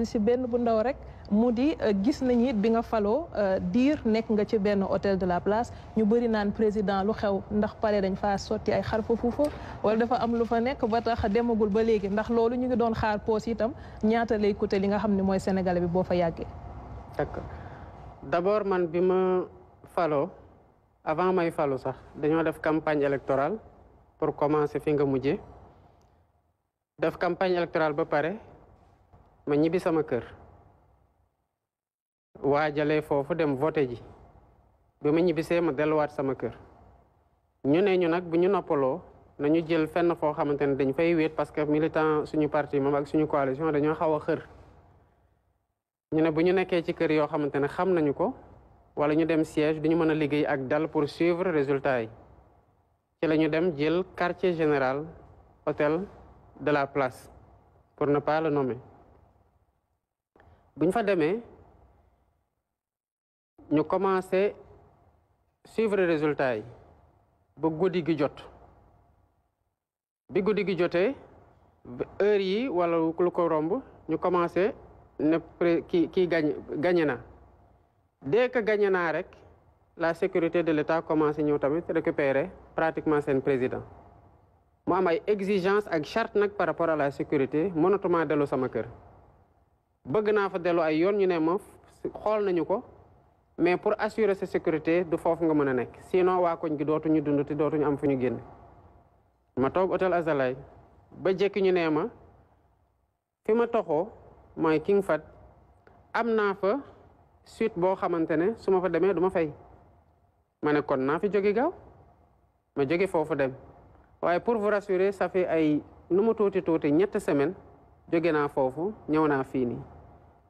ci benn bu ndaw rek mu di gis nañu it bi nga faloo diir nekk nga ci benn hôtel de la place ñu bëri naan président lu xew ndax pare dañ faa sotti ay xar fa fuufa wala dafa am lu fa nekk ba tax demagul ba léegi ndax loolu ñu ngi doon xaar poos itam ñaata lay coûter li nga xam ne mooy sénégalais bi boo fa yàggee. d'accord d'abord man bi ma faloo avant may falu sax dañoo def campagne électorale pour commencer fi nga mujjee def campagne électorale ba pare. ma ñibbi sama kër waajalee foofu dem voté ji bi ma ñibbisee ma delluwaat sama kër ñu ne ñu nag bu ñu noppaloo nañu jël fenn foo xamante ne dañ fay wéet parce que militant suñu parti moom ak suñu coalition dañoo xaw a xër ñu ne bu ñu nekkee ci kër yoo xamante ne xam nañu ko wala ñu dem siège duñu mën a liggéey ak dal pour suivre résultat yi ci la ñu dem jël quartier général hôtel de la place pour ne pas le nommer bu ñu fa demee ñu commencé suivre résultat yi ba guddi gi jot bi guddi gi jotee heure yi wala lu ko romb ñu commencé ne kii gagné na dès que gagné naa rek la sécurité de l'État commencé ñëw tamit récupérer pratiquement seen président mu am ay exigences ak charte nag par rapport à la sécurité mënatuma dellu sama kër bëgg naa fa dellu ay yoon ñu ne ma xool nañu ko mais pour assurer sa sécurité du foofu nga mën a nekk sinon waa koñ gi dootuñu dund te dootuñu am fu ñu génn ma toog hôtel Azalaï ba jekki ñu ne ma fi ma toxoo mooy King Fahd am naa fa suite boo xamante ne su ma fa demee du ma fay ma ne kon naa fi jóge gaaw ma jóge foofu dem waaye pour vous rassurer ça fait ay nu mu tuuti ñetti semaines jóge naa foofu ñëw naa fii nii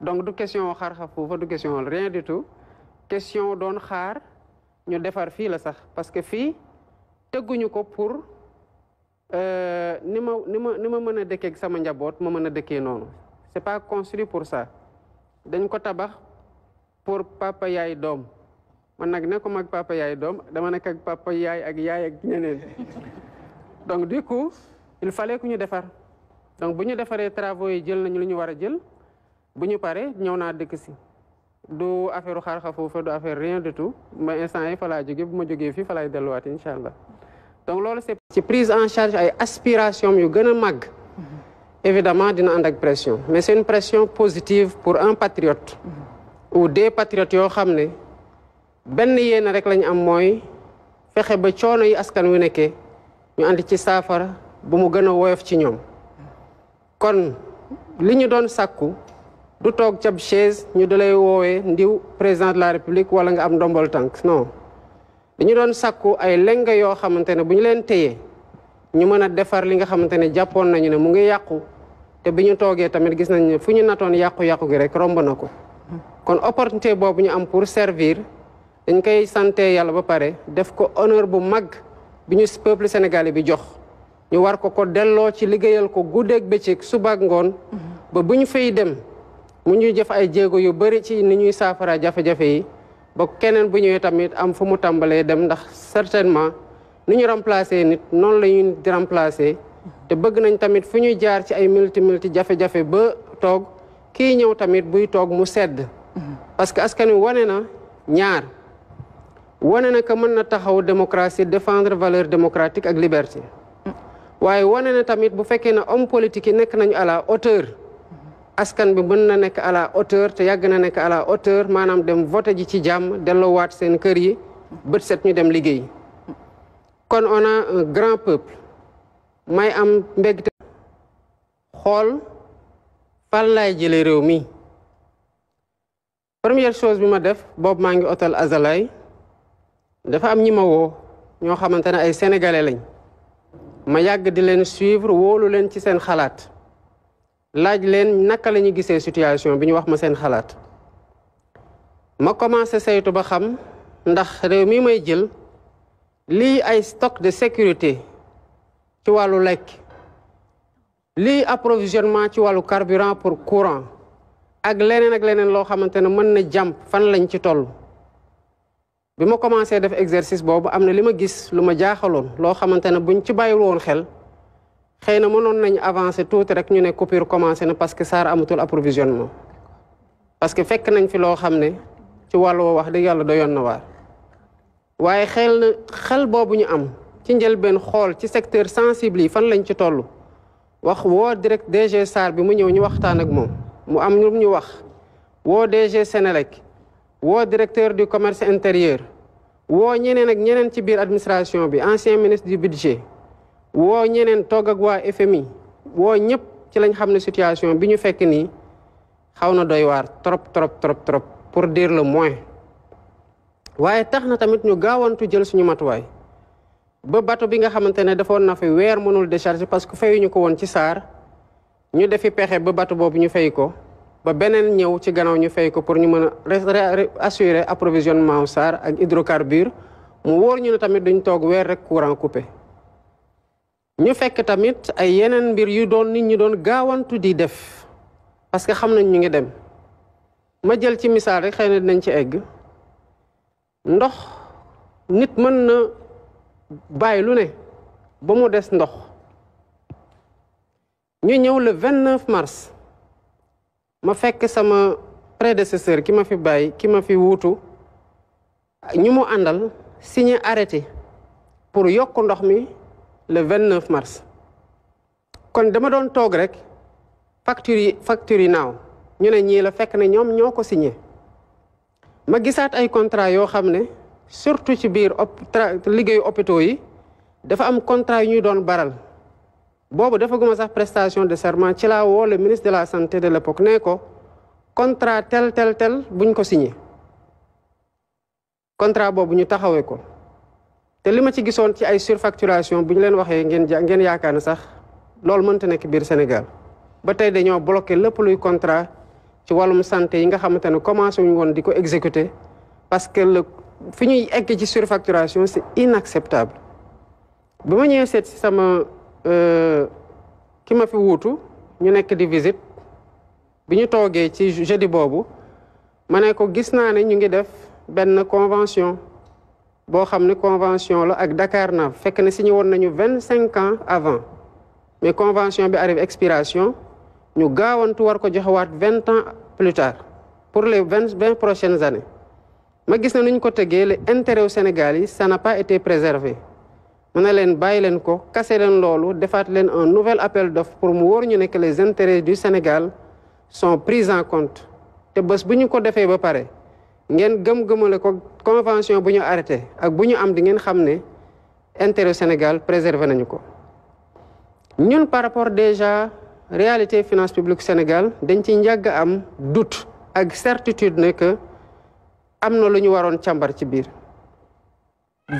donc du question xaar xa foofa du question rien du tout question doon xaar ñu defar fii la sax parce que fii tëgguñu ko pour ni ma mën a dëkkee ak sama njaboot ma mën a dëkkee noonu c'est pas construit pour ça dañ ko tabax pour papa yaay doom man nag nekkuma ak papa yaay doom dama nekk ak papa yaay ak ñeneen donc du coup il fallait que ñu defar donc bu ñu defaree travaux yi jël nañu lu ñu war a jël bu ñu paree ñëw naa dëkk si du affaire xaar xa foofa du affaire rien du tout ma instant yi fa laa jógee bu ma jógee fii fa laay delluwaat incha allah donc loolu c'est ci prise en charge ay aspiration yu gën a màgg évidemment dina ànd ak pression mais c'est une pression positive pour un patriote ou des patriotes yoo xam ne benn yéen rek lañu am mooy fexe ba coono yi askan wi nekkee ñu andi ci saafara bu mu gën a woyof ci ñoom kon li ñu doon sàkku du toog cab chaise ñu dalay woowee ndiw président de la république wala nga am ndombol tànk non dañu doon sàkku ay lenga yoo xamante ne bu ñu leen téyee ñu mën a defar li nga xamante ne jàppoon nañu ne mu ngi yàqu te bi ñu toogee tamit gis nañ ne fu ñu natoon yàqu-yàqu gi rek romb na ko kon opportunité boobu ñu am pour servir dañ koy sante yàlla ba pare def ko honneur bu mag bi ñu peuple sénégalais bi jox ñu war ko delloo ci liggéeyal ko guddeeg bëccëg suba ak ngoon ba bu ñu fay dem mu ñuy jëf ay jéego yu bëri ci ni ñuy saafara jafe-jafe yi ba keneen bu ñëwee tamit am fu mu tàmbalee dem ndax certainement ni ñu remplacer nit noonu la ñuy di remplacer te bëgg nañ tamit fu ñuy jaar ci ay multi jafe-jafe ba toog kii ñëw tamit buy toog mu sedd parce que askan wi wane na ñaar wane na que mën na taxaw démocratie défendre valeur démocratique ak liberté waaye wane na tamit bu fekkee ne homme politique yi nekk nañu à la hauteur askan bi mën na nekk à la hauteur te yàgg na nekk à la hauteur maanaam dem voté ji ci jàmm delloowaat seen kër yi bët set ñu dem liggéey kon on a un grand peuple may am mbégte xool fan laay jëlee réew mi première chose bi ma def boobu maa ngi hôtel Azalaï dafa am ñi ma woo ñoo xamante ne ay sénégalais lañ ma yàgg di leen suivre wóolu leen ci seen xalaat laaj leen naka la ñu gisee situation bi ñu wax ma seen xalaat ma commencé saytu ba xam ndax réew mi may jël lii ay stock de sécurité ci wàllu lekk lii approvisionnement ci wàllu carburant pour courant ak leneen loo xamante ne mën na jàmp fan lañ ci toll. bi ma commencé def exercice boobu am na li ma gis lu ma jaaxaloon loo xamante ne buñ ci bàyyiwul woon xel xëy na mënoon nañ avancer tuuti rek ñu ne coupure commencé na parce que SAR amatul approvisionnement. parce que fekk nañ fi loo xam ne ci wàllu wax dëgg yàlla doyoon na waar waaye xel boobu ñu am ci njëlbeen xool ci secteur sensible yi fan lañ ci toll wax woo direct DG SAR bi mu ñëw ñu waxtaan ak moom mu am lu ñu wax woo DG Sénélec woo directeur du commerce intérieur woo ñeneen ak ñeneen ci biir administration bi ancien ministre du budget woo ñeneen toog ak waa FMI woo ñëpp ci lañ xam ne situation bi ñu fekk nii xaw na doy waar trop pour dire le moins waaye tax na tamit ñu gaawantu jël suñu matuwaay ba bateau bi nga xamante ne defoon na fi weer mënul décharger parce que fayuñu ko woon ci SAR ñu defi pexe ba bateau boobu ñu fay ko ba beneen ñëw ci gannaaw ñu fay ko pour ñu mën a assurer approvisionnement wu SAR ak hydrocarbure mu wóor ñu ne tamit duñ toog weer rek courant coupé ñu fekk tamit ay yeneen mbir yu doon nit ñi doon gaawantu di def parce que xam nañ ñu ngi dem ma jël ci misaal rek xëy na dinañ ci egg ndox nit mën na bàyyi lu ne ba mu des ndox ñu ñëw le 29 mars ma fekk sama prédécesseur ki ma fi bàyyi ki ma fi wuutu ñu mu àndal signé arrêté pour yokk ndox mi le 29 mars kon dama doon toog rek facture yi naaw ñu ne ñii la fekk ne ñoom ñoo ko signé ma gisaat ay contrat yoo xam ne surtout ci biir liggéeyu hôpitaux yi dafa am contrat yu ñuy doon baral boobu dafa guma sax prestation de serment ci laa woo le ministre de la santé de l'époque ne ko contrat tel buñ ko signé contrat boobu ñu taxawee ko te li ma ci gisoon ci ay surfacturation bu ñu leen waxee ngeen yaakaar ne sax loolu mënta nekk biir Sénégal ba tey dañoo bloqué lépp luy contrat ci wàllum santé yi nga xamante ne commencé wuñu woon di ko exécuter parce que fi ñuy egg ci surfacturation c'est inacceptable ba ma ñëwee seet si sama ki ma fi wuutu ñu nekk di visite bi ñu toogee ci jeudi boobu ma ne ko gis naa ne ñu ngi def benn convention boo xam ne convention la ak Dakarnave fekk ne signé woon nañu 25 ans avant mais convention bi arrive expiration ñu gaawantu war ko joxewaat 20 ans plus tard pour les 20 prochaines années ma gis na nu ñu ko tegee le intérêt au Sénégal yi ça n'a pas été préservé mu ne leen bàyyi leen ko kase leen loolu defaat leen un nouvel appel d'offres pour mu wóor ñu ne que les intérêts du Sénégal sont pris en compte te bés bu ñu ko defee ba pare ngeen gëm-gëmale ko convention bu ñu arrêté ak bu ñu am di ngeen xam ne intérêt Sénégal préservé nañu ko ñun par rapport déjà réalité finance publique Sénégal dañ ci njàgg am doute ak certitude ne que am na lu ñu waroon càmbar ci biir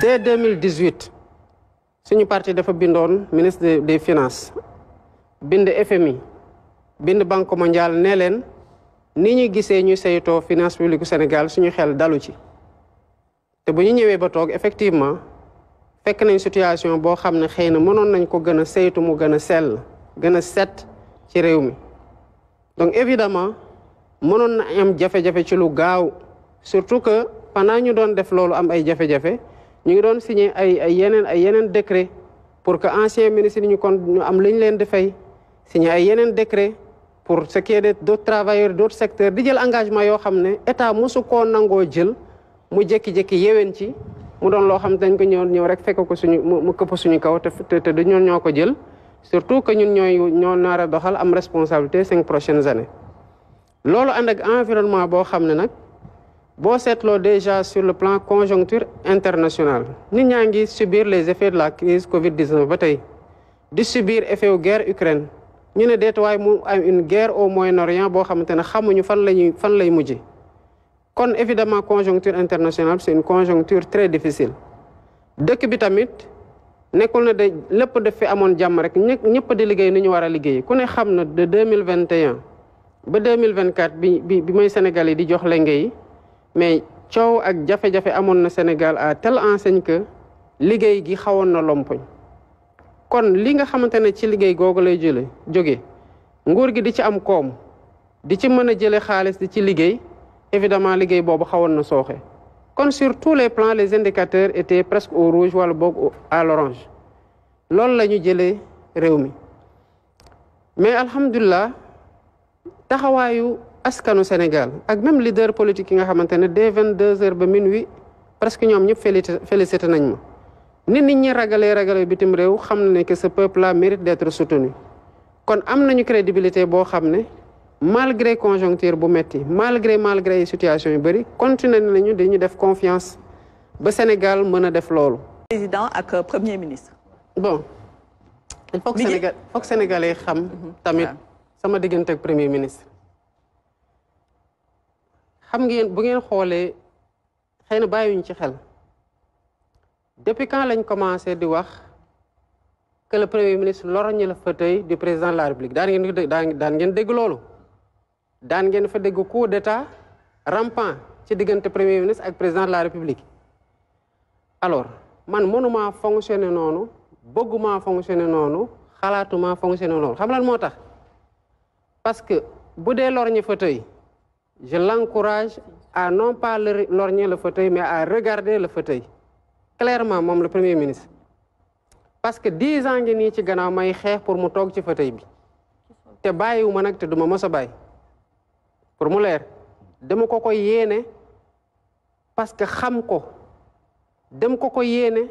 dès 2018 suñu parti dafa bindoon ministre des finances bind FMI bind Banque mondiale ne leen ni ñu gisee ñu saytoo finance publique Sénégal suñu xel dalu ci te bu ñu ñëwee ba toog effectivement fekk nañ situation boo xam ne xëy na mënoon nañ ko gën a saytu mu gën a sell gën a set ci réew mi donc évidemment mënoon na am jafe-jafe ci lu gaaw surtout que pendant ñu doon def loolu am ay jafe-jafe ñu ngi doon signé ay yeneen décret pour que anciens ministres yi ñu am li ñu leen di fay signé ay yeneen décret pour ce qui est d'autres travailleurs d'autres secteurs di jël engagement yoo xam ne état mosu koo nangoo jël mu jékki-jékki yéwén ci mu doon loo xam ne dañ ko ñëw rek fekk ko suñu mu këpp suñu kaw te du ñoon ñoo ko jël surtout que ñun ñoo nar a doxal am responsabilité 5 prochaines années loolu ànd ak environnement boo xam ne nag boo seetloo déjà sur le plan conjoncture internationale nit ñaa ngi subir les effets de la crise Covid-19 ba tey di subir effet wu guerre Ukraine ñu ne deet waaye mu am une guerre au Moyen-Orient boo xamante ne xamuñu fan lay mujje kon évidemment conjoncture internationale c'est une conjoncture très difficile dëkk bi tamit nekkul na de lépp def fi amoon jàmm rek ñëpp di liggéey ni ñu war a liggéey ku ne xam na de 2021 ba 2024 bi mooy Sénégal yi di jox lenge yi mais coow ak jafe-jafe amoon na Sénégal à telle enseigne que liggéey gi xawoon na lompoñ kon li nga xamante ne ci liggéey googu lay jóge nguur gi di ci am koom di ci mën a jële xaalis di ci liggéey évidemment liggéey boobu xawoon na sooxe kon sur tous les plans les indicateurs étaient presque au rouge wala boog à l'orange loolu la ñu jëlee réew mi mais alhamdulilah taxawaayu askanu Sénégal ak même leader politique yi nga xamante ne dès 22h ba minuit presque ñoom ñëpp félicité nañ ma nit ñi ragalee bitim réew xam na ne que ce peuple là mérite d'être soutenu kon am nañu crédibilité boo xam ne malgré conjoncture bu metti malgré situation yu bëri continuer nañu dañu def confiance ba Sénégal mën a def loolu. président ak premier ministre. bon il faut que Sénégalais xam tamit sama diggante ak premier ministre. xam ngeen bu ngeen xoolee xëy na bàyyiwuñ ci xel depuis quand lañ commencé di wax que le premier ministre lorgne le fauteuil du président de la République daan ngeen dégg loolu. daan ngeen fa dégg coup d'état rampant ci diggante premier ministre ak président de la république alors man mënuma fonctionner noonu bëgguma fonctionner noonu xalaatuma fonctionner noonu xam lan moo tax parce que bu dee lorgner fauteuil je l'encourage à non pas lorgner le fauteuil mais à regarder le fauteuil clairement moom le premier ministre parce que 10 ans ngi nii ci gannaaw may xeex pour mu toog ci fauteuil bi te bàyyiwuma nag te duma mos a bàyyi pour mu leer dama ko yéene parce que xam ko dem ko yéene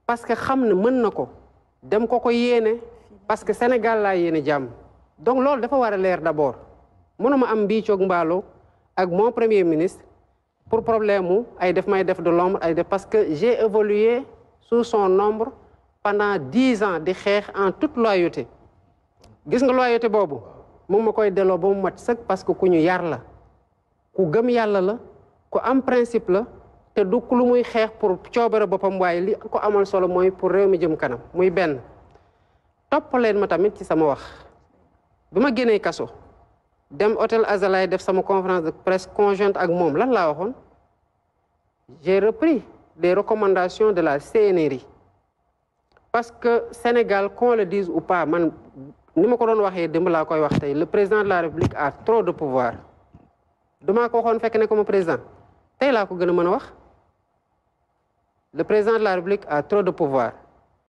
parce que xam ne mën na ko dem ko yéene parce que Sénégal laa yéene jàmm donc loolu dafa war a leer d'abord mënuma am mbiicoog mbaalo ak mon premier ministre pour problème mu ay def may def de l'ombre ay def parce que j'ai évolué sous son ombre pendant 10 ans di xeex en toute loyauté gis nga loyauté boobu moom ma koy delloo ba mu mat sëkk parce que ku ñu yar la ku gëm yàlla la ku am principe la te du lu muy xeex pour coobare boppam waaye li ko amal solo mooy pour réew mi jëm kanam muy benn topp leen ma tamit ci sama wax bi ma génnee kaso dem hôtel Azalaï def sama conférence de presse conjointe ak moom lan laa waxoon j'ai repris des recommandations de la CNRI parce que Sénégal qu'on le dise ou pas man ni ma ko doon waxee démb laa koy wax tey le président de la République a trop de pouvoir damaa ko waxoon fekk ne ko ma président tey laa ko gën a mën a wax le président de la République a trop de pouvoir